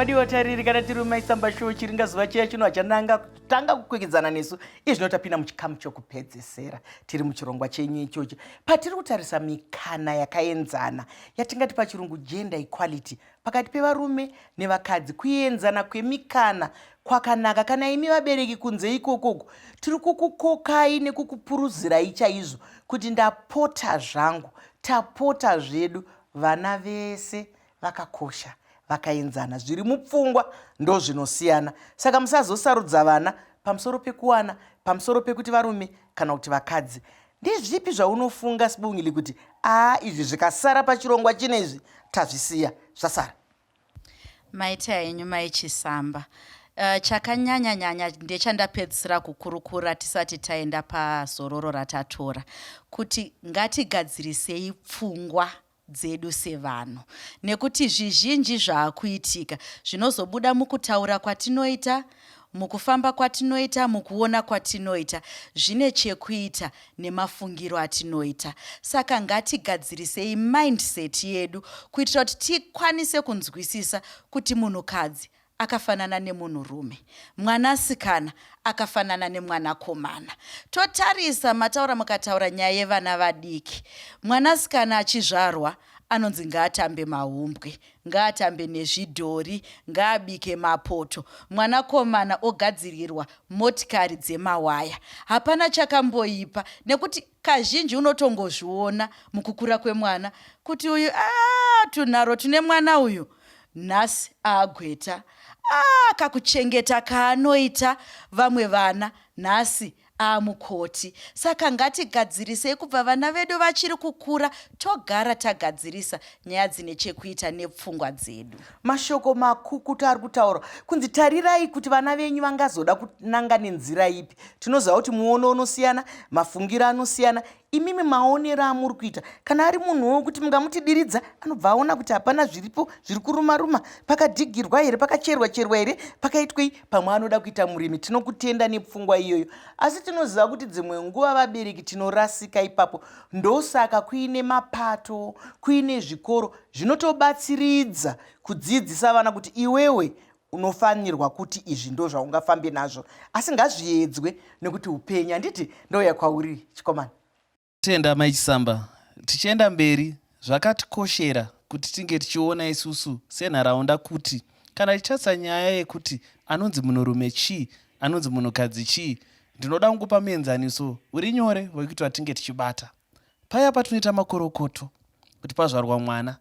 Vadiwa tariri, kana tiri muMaisamba Show, chiringa zuva chiya chino hachananga kutanga kukwikwidzana nesu. Izvino tapinda muchikamu chokupedzesera tiri muchirongwa chenyu ichochi, patiri kutarisa mikana yakaenzana yatingati pachirungu gender equality pakati pevarume nevakadzi. Kuenzana kwemikana kwakanaka. Kana imi vabereki kunze ikokoko, tiri kukukokai nekukupuruzirai chaizvo kuti ndapota zvangu, tapota zvedu, vana vese vakakosha, vakaenzana. Zviri mupfungwa ndo zvinosiyana, saka musazosarudza vana pamusoro pekuwana, pamusoro pekuti varume kana kuti vakadzi. Ndezvipi zvaunofunga, Sibongile, kuti aa, izvi zvikasara pachirongwa chine izvi, tazvisiya zvasara? Maita henyu, Maichisamba. Chakanyanya-nyanya ndechandapedzisira kukurukura tisati taenda pazororo ratatora, kuti ngatigadzirisei pfungwa dzedu sevanhu, nekuti zvizhinji zvaakuitika zvinozobuda mukutaura kwatinoita, mukufamba kwatinoita, mukuona kwatinoita, zvine chekuita nemafungiro atinoita. Saka ngatigadzirisei mindset yedu kuitira kuti tikwanise kunzwisisa kuti munhukadzi akafanana nemunhurume, mwanasikana akafanana nemwanakomana. Totarisa, mataura, mukataura nyaya yevana vadiki, mwanasikana achizvarwa anonzi ngaatambe mahumbwe, ngaatambe nezvidhori, ngaabike mapoto, mwanakomana ogadzirirwa motikari dzemawaya. Hapana chakamboipa, nekuti kazhinji unotongozviona mukukura kwemwana kuti uyu a tunharo tune mwana uyu, nhasi aagweta, a kakuchengeta kaanoita vamwe vana, nhasi amukoti. Saka ngatigadzirisei kubva vana vedu vachiri kukura, togara tagadzirisa nyaya dzine chekuita nepfungwa dzedu. Mashoko makukutu ari kutaura kunzi tarirai kuti vana venyu vangazoda kunanga nenzira ipi. Tinoziva kuti muono unosiyana, mafungiro anosiyana. Imimi maonero amuri kuita, kana ari munhuwo wekuti mungamuti diridza, anobva aona kuti hapana zviripo zviri kuruma ruma, pakadhigirwa here, pakacherwa cherwa here, pakaitwei, pamwe anoda kuita murimi. Tinokutenda nepfungwa iyoyo, asi tinoziva kuti dzimwe nguva vabereki tinorasika ipapo. Ndosaka kuine mapato, kuine zvikoro zvinotobatsiridza kudzidzisa vana kuti iwewe unofanirwa kuti izvi ndo zvaungafambe nazvo, asi ngazviedzwe nekuti upenyu, handiti? Ndouya kwauri, chikomana. Tenda, Maichisamba. Tichienda mberi, zvakatikoshera kuti tinge tichiona isusu senharaunda kuti kana tichitarisa nyaya yekuti anonzi munhurume chii, anonzi munhukadzi chii, ndinoda kungopa muenzaniso uri nyore wekuti vatinge tichibata paya patinoita makorokoto kuti pazvarwa mwana.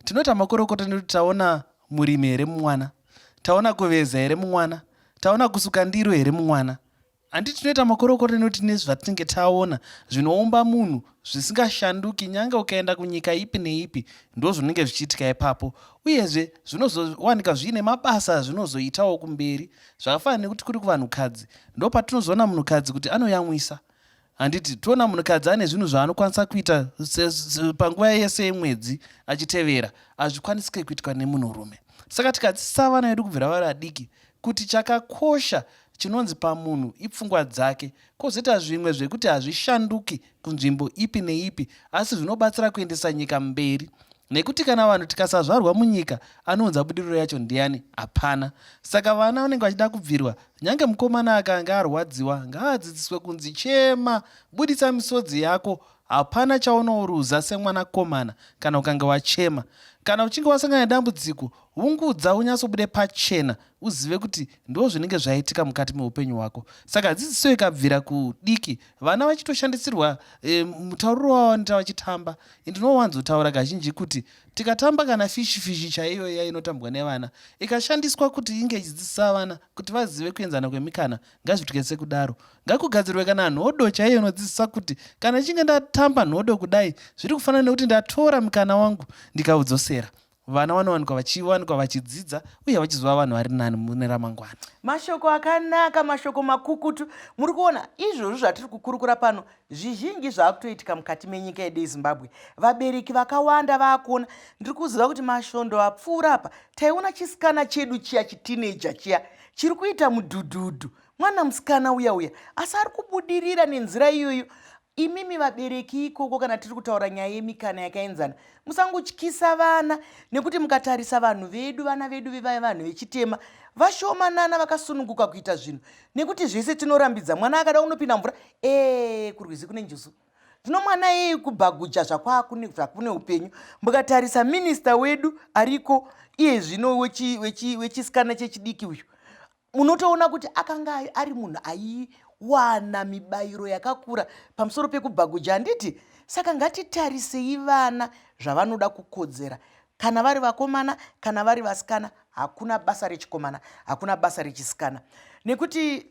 Tinoita makorokoto nekuti taona murimi here mumwana, taona kuveza here mumwana, taona kusuka ndiro here mumwana? Handiti tinoita makorokoto nekuti nezvatinenge taona zvinoumba munhu zvisingashanduki, nyange ukaenda kunyika ipi neipi, ndo zvinenge zvichiitika ipapo. Uyezve zvinozowanika zviine mabasa azvinozoitawo kumberi, zvakafanana nekuti kuri kuvanhukadzi, ndo patinozoona munhukadzi kuti anoyamwisa. Handiti toona munhukadzi ane zvinhu zvaanokwanisa kuita panguva yese yemwedzi achitevera, hazvikwanisike kuitwa nemunhurume. Saka tikadzidzisa vana vedu kubvira vari vadiki kuti chakakosha chinonzi pamunhu ipfungwa dzake, kwozoita zvimwe zvekuti hazvishanduki kunzvimbo ipi neipi, asi zvinobatsira kuendesa nyika mberi, nekuti kana vanhu tikasazvarwa munyika, anounza budiriro yacho ndiani? Hapana. Saka vana vanenge vachida kubvirwa, nyange mukomana akanga arwadziwa, ngaadzidziswe kunzi chema, buditsa misodzi yako, hapana chaunoruza semwanakomana kana ukange wachema. Kana uchinge wasangana nedambudziko, ungudza, unyatsobude pachena, uzive kuti ndo zvinenge zvaitika mukati meupenyu hwako. Saka dzidziso ikabvira kudiki, vana vachitoshandisirwa mutauriro wavo vanoita vachitamba. Ndinowanzotaura kazhinji kuti tikatamba kana fishi fishi chaiyo iya inotambwa nevana, ikashandiswa kuti inge ichidzidzisa vana kuti vazive kuenzana kwemikana, ngazviitike sekudaro. Ngakugadzirwe kana nhodo chaiyo inodzidzisa kuti kana ichinge ndatamba nhodo kudai, zviri kufanana nekuti ndatora mukana wangu ndikaudzosera. Vana vanowanikwa vachiwanikwa vachidzidza uye vachizova vanhu vari nani mune ramangwana. Mashoko akanaka, mashoko makukutu. Muri kuona izvozvo zvatiri kukurukura pano, zvizhinji zvaakutoitika mukati menyika yedu yeZimbabwe. Vabereki vakawanda vaakuona. Ndiri kuziva kuti masvondo apfuura apa taiona chisikana chedu chiya, chitineja chiya chiri kuita mudhudhudhu, mwana musikana uya uya, asi ari kubudirira nenzira iyoyo. Imimi vabereki ikoko, kana tiri kutaura nyaya yemikana yakaenzana, musangotyisa vana, nekuti mukatarisa vanhu vedu, vana vedu vevaya vanhu vechitema vashomanana vakasununguka kuita zvinhu, nekuti zvese tinorambidza. Mwana akada unopinda mvura, e kurwizi kune njuzu. Zvino mwana iyeye kubhaguja zvakune zvakune upenyu. Mukatarisa minista wedu ariko iye zvino wechisikana chechidiki uyu, munotoona kuti akanga ari munhu aiwana mibayiro yakakura pamusoro pekubhaguja, handiti? Saka ngatitarisei vana zvavanoda kukodzera, kana vari vakomana, kana vari vasikana. Hakuna basa rechikomana, hakuna basa rechisikana, nekuti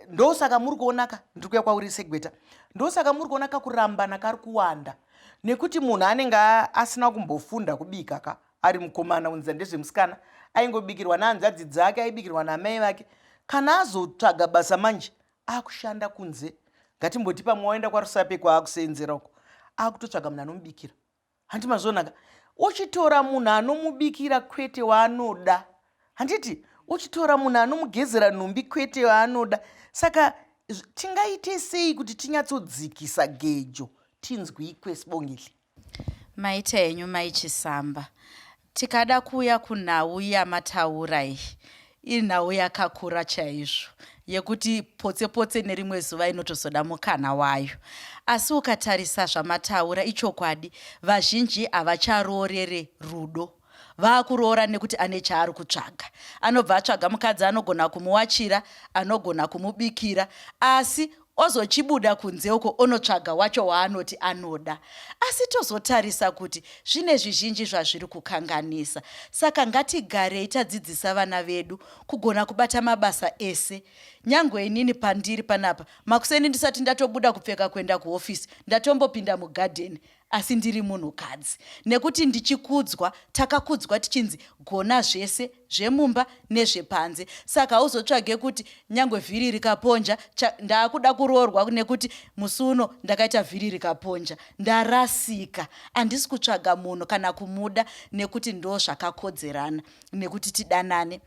ndosaka muri kuonaka, ndiri kuya kwauri segweta, ndosaka muri kuona kakurambana kari kuwanda, nekuti munhu anenge asina kumbofunda kubika ka, ari mukomana, unza ndezvemusikana, aingobikirwa nehanzvadzi dzake, aibikirwa naamai vake. Kana azotsvaga basa manje, akushanda kunze, ngatimboti pamwe waenda kwaRusape kwaakuseenzera uko, akutotsvaga munhu anomubikira, handiti mazvionaka? Uchitora munhu anomubikira kwete waanoda, handiti? Uchitora munhu anomugezera nhumbi kwete waanoda. Saka tingaite sei kuti tinyatsodzikisa gejo, tinzwikwe, Sibongile? Maita henyu, Mai Chisamba. Tikada kuuya kunhau yamataura iyi, inhau yakakura chaizvo yekuti potse potse nerimwe zuva inotozoda mukana wayo. Asi ukatarisa zvamataura, ichokwadi, vazhinji havacharoorere rudo, vaakuroora nekuti ane chaari kutsvaga. Anobva atsvaga mukadzi anogona kumuwachira, anogona kumubikira, asi ozochibuda kunze uko onotsvaga wacho waanoti anoda. Asi tozotarisa kuti zvine zvizhinji zvazviri kukanganisa. Saka ngatigarei tadzidzisa vana vedu kugona kubata mabasa ese. Nyangwe inini pandiri panapa makuseni, ndisati ndatobuda kupfeka kuenda kuhofisi, ndatombopinda mugadheni, asi ndiri munhukadzi, nekuti ndichikudzwa, takakudzwa tichinzi gona zvese zvemumba nezvepanze. Saka hauzotsvage kuti nyangwe vhiri rikaponja, ndaakuda kuroorwa nekuti musi uno ndakaita vhiri rikaponja, ndarasika. Handisi kutsvaga munhu kana kumuda nekuti ndo zvakakodzerana nekuti tidanane,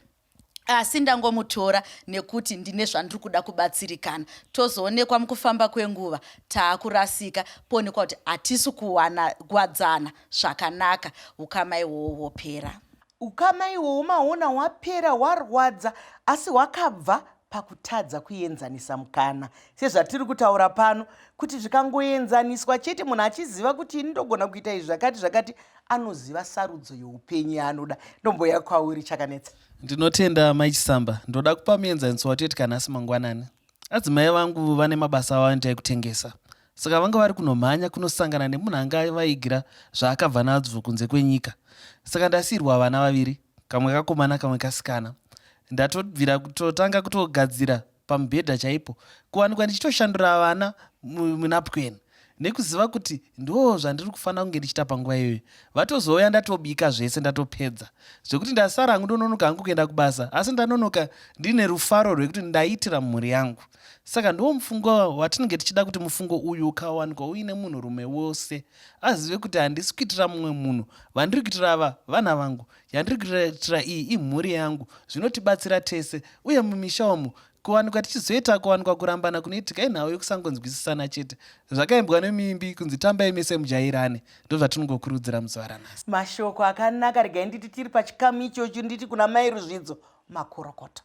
asi ndangomutora nekuti ndine zvandiri kuda kubatsirikana. Tozoonekwa mukufamba kwenguva taakurasika, poonekwa kuti hatisi kuwana gwadzana zvakanaka, ukama ihwohwo hwopera. Ukama ihwohwo maona hwapera, hwarwadza, asi hwakabva pakutadza kuenzanisa mukana, sezvatiri kutaura pano, kuti zvikangoenzaniswa chete, munhu achiziva kuti ini ndogona kuita izvi zvakati zvakati, anoziva sarudzo youpenyu yaanoda. Ndomboya kwauri, Chakanetsa. Ndinotenda, Mai Chisamba. Ndoda kupa muenzaniso watoitika nhasi mangwanani. Adzimai vangu vane mabasa avo anoita ekutengesa, saka vanga vari kunomhanya kunosangana nemunhu anga vaigira zvaakabva nadzvo kunze kwenyika. Saka ndasiyirwa vana vaviri, kamwe kakomana, kamwe kasikana. Ndatobvira kutotanga kutogadzira pamubhedha chaipo, kuwanikwa ndichitoshandura vana munapukeni, nekuziva kuti ndo zvandiri kufanira kunge ndichiita panguva iyoyo. Vatozouya ndatobika zvese, ndatopedza, zvekuti ndasara hangu ndononoka hangu kuenda kubasa, asi ndanonoka ndine rufaro rwekuti ndaitira mhuri yangu. Saka ndo mufungo watinenge tichida kuti mufungo uyu ukawanikwa uine munhurume wose, azive kuti handisi kuitira mumwe munhu, vandiri kuitira ava vana vangu, yandiri kuitira iyi imhuri yangu. Zvinotibatsira tese. Uye mumisha umu kuwanikwa tichizoita kuwanikwa kurambana kunoitika inhau yekusangonzwisisana chete. Zvakaimbwa nemuimbi kunzi tambai mese mujairane. Ndo zvatinongokurudzira muzuva ranhasi. Mashoko akanaka. Regai nditi tiri pachikamu ichocho, nditi kuna Mai Ruzvidzo, makorokoto.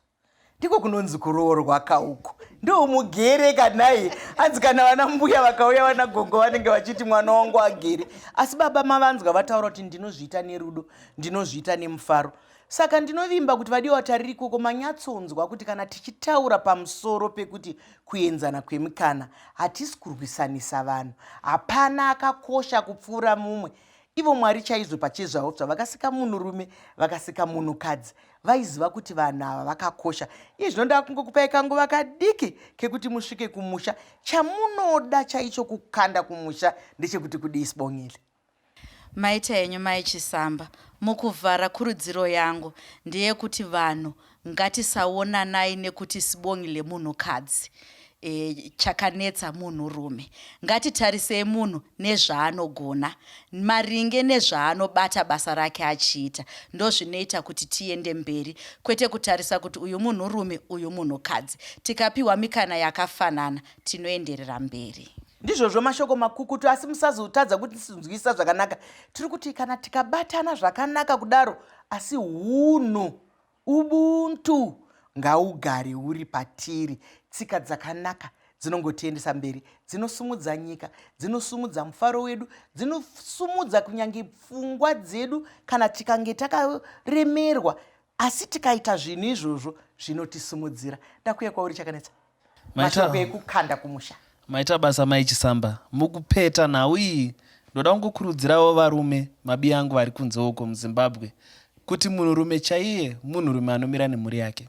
Ndiko kunonzi kuroorwa kauku, ndomugere kanai. Hanzi kana vana mbuya vakauya, vana gongo vanenge vachiti mwana wangu agere. Asi baba mavanzwa vataura kuti ndinozviita nerudo, ndinozviita nemufaro. Saka ndinovimba kuti vadiwa tariri ikoko manyatsonzwa kuti kana tichitaura pamusoro pekuti kuenzana kwemikana, hatisi kurwisanisa vanhu. Hapana akakosha kupfuura mumwe. Ivo Mwari chaizvo pachezvavo, zvavakasika munhurume, vakasika munhukadzi, vaiziva kuti vanhu ava vakakosha. Iye zvino ndakungokupai kanguva kadiki kekuti musvike kumusha. Chamunoda chaicho kukanda kumusha ndechekuti kudii, Sibongile? Maita henyu, Mai Chisamba. Mukuvhara, kurudziro yangu ndeyekuti vanhu ngatisaonanai nekuti Sibongile munhukadzi, Chakanetsa munhurume. Ngatitarisei munhu nezvaanogona, maringe nezvaanobata basa rake achiita. Ndozvinoita kuti tiende mberi, kwete kutarisa kuti uyu munhurume, uyu munhukadzi. Tikapiwa mikana yakafanana, tinoenderera mberi. Ndizvozvo mashoko makukutu, asi musazotadza kutinzwisa zvakanaka. Tiri kuti kana tikabatana zvakanaka kudaro, asi hunhu, ubuntu ngaugare huri patiri. Tsika dzakanaka dzinongotiendesa mberi, dzinosumudza nyika, dzinosumudza mufaro wedu, dzinosumudza kunyange pfungwa dzedu kana tikange takaremerwa, asi tikaita zvinhu izvozvo zvinotisumudzira. Ndakuya kwauri Chakanetsa. Mashoko ekukanda kumusha. Maita basa Mai Chisamba. Mukupeta nhau iyi ndoda kungokurudzirawo varume mabi angu vari kunze uko muZimbabwe kuti munhurume chaiye munhurume anomira nemhuri yake.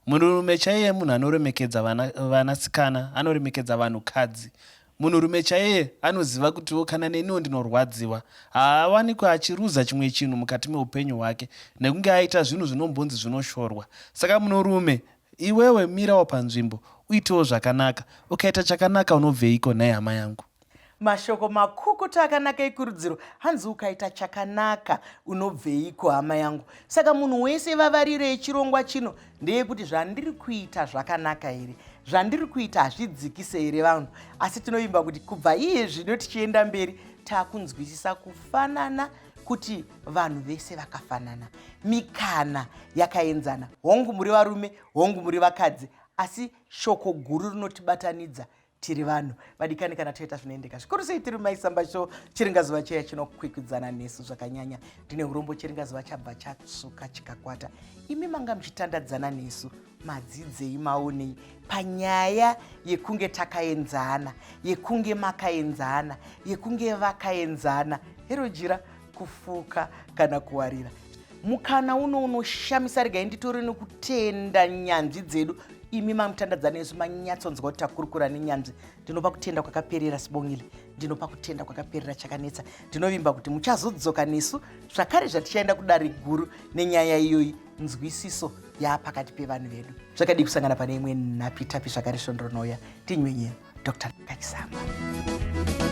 Munhurume chaiye munhu anoremekedza vanasikana, vana anoremekedza vanhukadzi. Munhurume chaiye anoziva kutiwo kana neniwo ndinorwadziwa. Haawanikwe achiruza chimwe chinhu mukati meupenyu hwake nekunge aita zvinhu zvinombonzi zvinoshorwa. Saka munhurume Iwewe mirawo panzvimbo uitewo zvakanaka. Ukaita chakanaka unobveiko nhai hama yangu? Mashoko makukutu akanaka ekurudziro hanzi ukaita chakanaka unobveiko hama yangu. Saka munhu wese vavariro yechirongwa chino ndeyekuti zvandiri kuita zvakanaka here? Zvandiri kuita hazvidzikise here vanhu? Asi tinovimba kuti kubva iye zvino tichienda mberi takunzwisisa kufanana kuti vanhu vese vakafanana, mikana yakaenzana. Hongu muri varume, hongu muri vakadzi, asi shoko guru rinotibatanidza tiri vanhu vadikani. Kana toita zvinoendeka zvikuru sei tiri Maisamba Show, chiringazuva cheya chinokwikwidzana nesu zvakanyanya. Ndine urombo, chiringazuva chabva chatsvuka chikakwata. Imi manga muchitandadzana nesu, madzidzei, maonei panyaya yekunge takaenzana, yekunge makaenzana, yekunge vakaenzana? Hero jira kufuka kana kuwarira mukana uno unoshamisa. Regai nditore nokutenda nyanzvi dzedu. Imi mamutandadzana nesu manyatsonzwa kuti takurukura nenyanzvi. Ndinopa kutenda kwakaperera Sibongile, ndinopa kutenda kwakaperera Chakanetsa. Ndinovimba kuti muchazodzoka nesu zvakare zvatichaenda kudare guru nenyaya iyoyi, nzwisiso yaapakati pevanhu vedu. Zvakadii kusangana pane imwe nhapitapi zvakare svondo rinouya? Tinywenye Dr Kachisamba.